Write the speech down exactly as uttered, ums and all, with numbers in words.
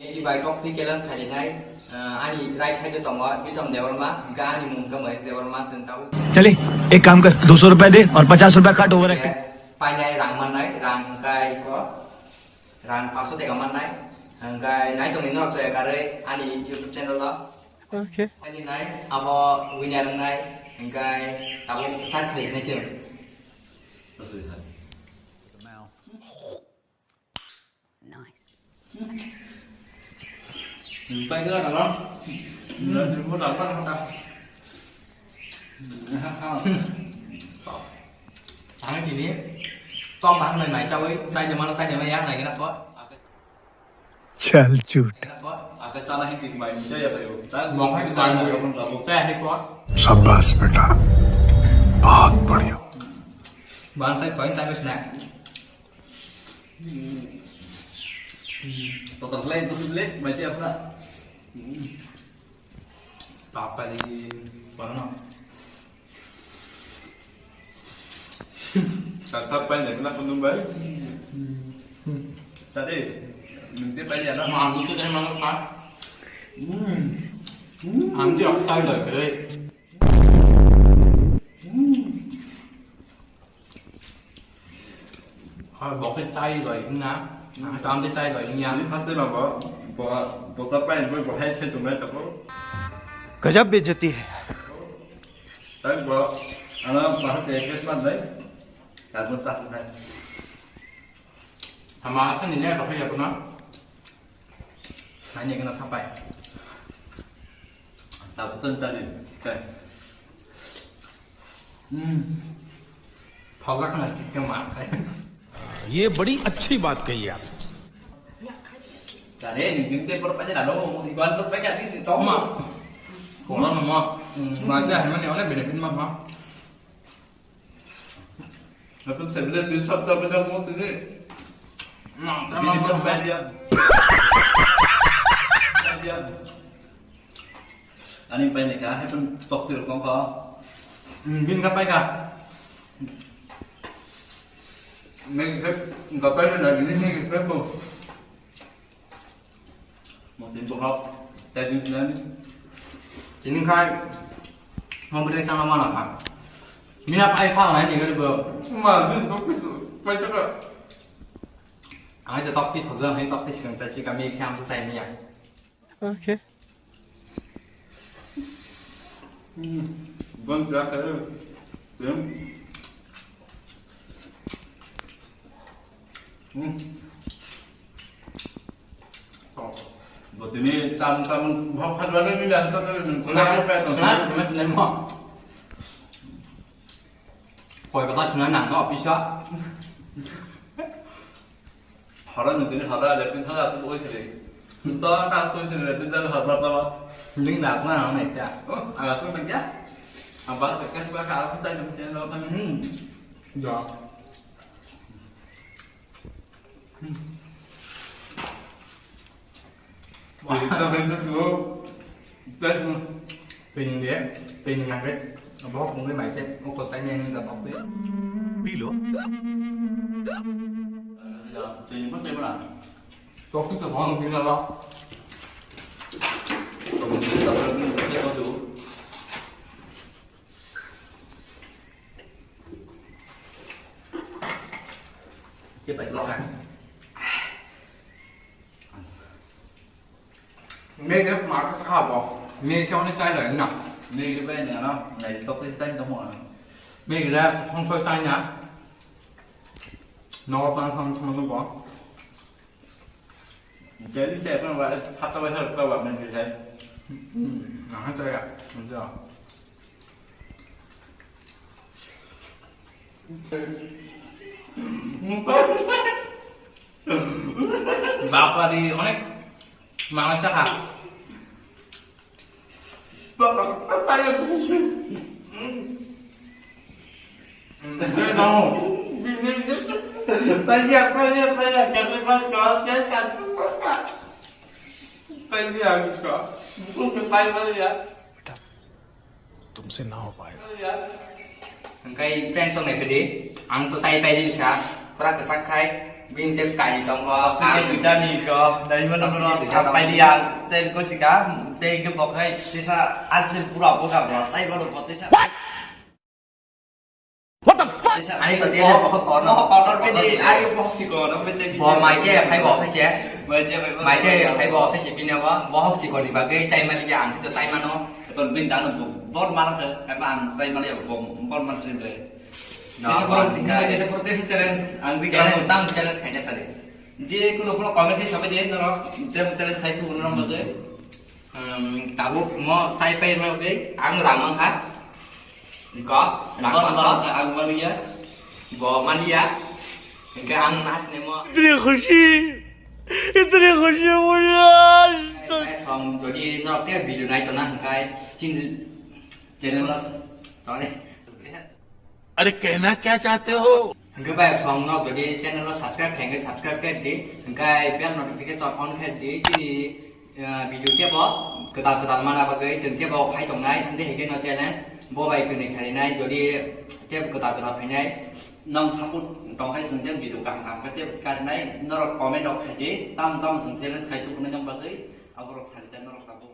Eki bai tok twi challenge khainai, ah, ani right side o tongo Pritom Debbarma, hwnkhe ani mung khe Mahesh Debbarma chwng tabuk. चले, एक काम कर, दो सौ रुपए दे और पचास रुपए काट over acting. Painai rang mannai, rang hwnkhe iko, rang paanch sho taka mannai, hwnkhe nai tongni norok chaya karwi ani YouTube channel o. Okay. Ani nai abo winner wngnai, hwnkhe tabuk start khlai nai chwng. Nice. Ang tini tom bahai mai chawi, chaini mano chaini mano yang nai gana po. चल झूठ। Mong hai ko. शाबाश बेटा, बहुत बढ़िया। Bang tai pai tai snack. Total lai, busu lai, mai siya pula. Papa di, kono. Sasa pai, nak kundum bai. Sade, minti pai ya na. Mantu tu jangan makan. Hmm. Nanti aku tahu dah, kere. Hmm. Hoi, bo khe chai bai wngna. Ang tamo tei chai bai wngya. Ani first time abo, bo, bo ta pai, bo, bo hai se tumai tako. गजब बेइज्जती है। Tai bo, ano bahai tei Christmas dai. Kabun sa thai. Ama asa ni le, bo khe ya kuna. Ani gana sapai. Tabuk ton tani. Kai. Hmm. Thok jak na chicken ma kai. ये बड़ी अच्छी बात कही आप। Tare ni din te por pa jana lo, igual pues pa jana ni to ma. Kono no ma. Ma ja hai mani one benefit ma ma. Aku sebenarnya di sab sab jam mo tini. Ma, Bini sama pas sama. Pai dia. Ani pai ni ka, hai pun tok tir kong ka. Hmm, bin ka pai ka. Ni ka, ka pai na, ni ni ka pai ko. Mo tin bohok, ta din nani. Tini khai, mo bwrwi chana mana kha. Mina pai sa nai ni gari bo. Ma, din to pisu, pai chaka. Ang ai to tok pi thok jang, hai tok pi sikang sa sikang mi kham sa sai miya. Okay. Hmm. Bon, ya, ya. Hmm. Oh. Bo tini cham cham bhok kha dwani ni la ta ta ni. Na, na, na, na, na, mo. Koi bata suna nang no, pisa. Hara ni tini hara le pin hara tu oi sile. Sto ka tu sile pin hara hara ta. Ning na na na ta. Oh, aga tu nang ya. Ang ba ka ka ba ka ang ta ni lo ta. Hmm. Ja. Twi nang de, twi nang de, bohok mungwi mai se, o kotai nang da bok de. Pilo. Twi nang de mana? Tok tu sa bang dina la. Ke pai lo kan. Mege ma ka sa bo. Mege oni chai lai na. Mege bai na na. Nai tok te chai to mo na. Mege da thong soi chai na. No pan thong thong no bo. Jadi saya pun wa hata wa hata wa men ke saya. Hmm, na ha chai ya. Nda. Bapari, onek mangan chakha. Saya, saya, saya, jangan kau, jangan, jangan, jangan. Saya, saya. Bukan ke saya, saya. तुमसे ना हो पाएगा। Hwnkhe friends rok naiphidi, ang to chai paidi kha, pura kwchak khai, Bini tei kai tongo. Ang duitani ko, dai mano no, duita tongo. Pai dia, sen ko sika, tei ke bokai, tesa, asli pura boka bra, sai mano bo tesa. What the fuck? Ani to dia bohok kotor no. Bohok kotor bini, ayo bohok siko, no, bini. Bo mai se phai bo phai se. Mai se phai bo. Mai se phai bo phai se bini bo, bohok siko ni bagwi chai mali ang to chai mano. Ton bini dano bo, bor mana se, apa ang chai mali bo, bor mana se bre. No, desa bor, desa bor te challenge, ang di challenge, tam challenge khaina sari. Je kuno kuno comment sabai de, no, te challenge khai tu no bagwi. Hmm, tabuk mo chai pai ma bai, ang rang mang kha. Ko, rang mang kha, ang maliya. Bo maliya. Hingke ang nas ne mo. Itni khushi, itni khushi mujhe aaj tak. Song jodi no ke video nai to na hingkai chin channel nas tone. अरे कहना क्या चाहते हो? Hingke bai song no jodi channel no subscribe khaike subscribe khe di, hingke bell notification on khe di, chini, eh, video kebo kwtal kwtal mana bagwi chwng kebo khai tongnai, hingke hingke no challenge bo bai kwnwi kharinai, jodi kebo kwtal kwtal phainai. Nang support tongkhai chwng khe video kaham kaham khe karinai, norok comment rok khai di, tam tam chwng challenge khai tukunai nang bagwi, aborok sari ta norok tabuk.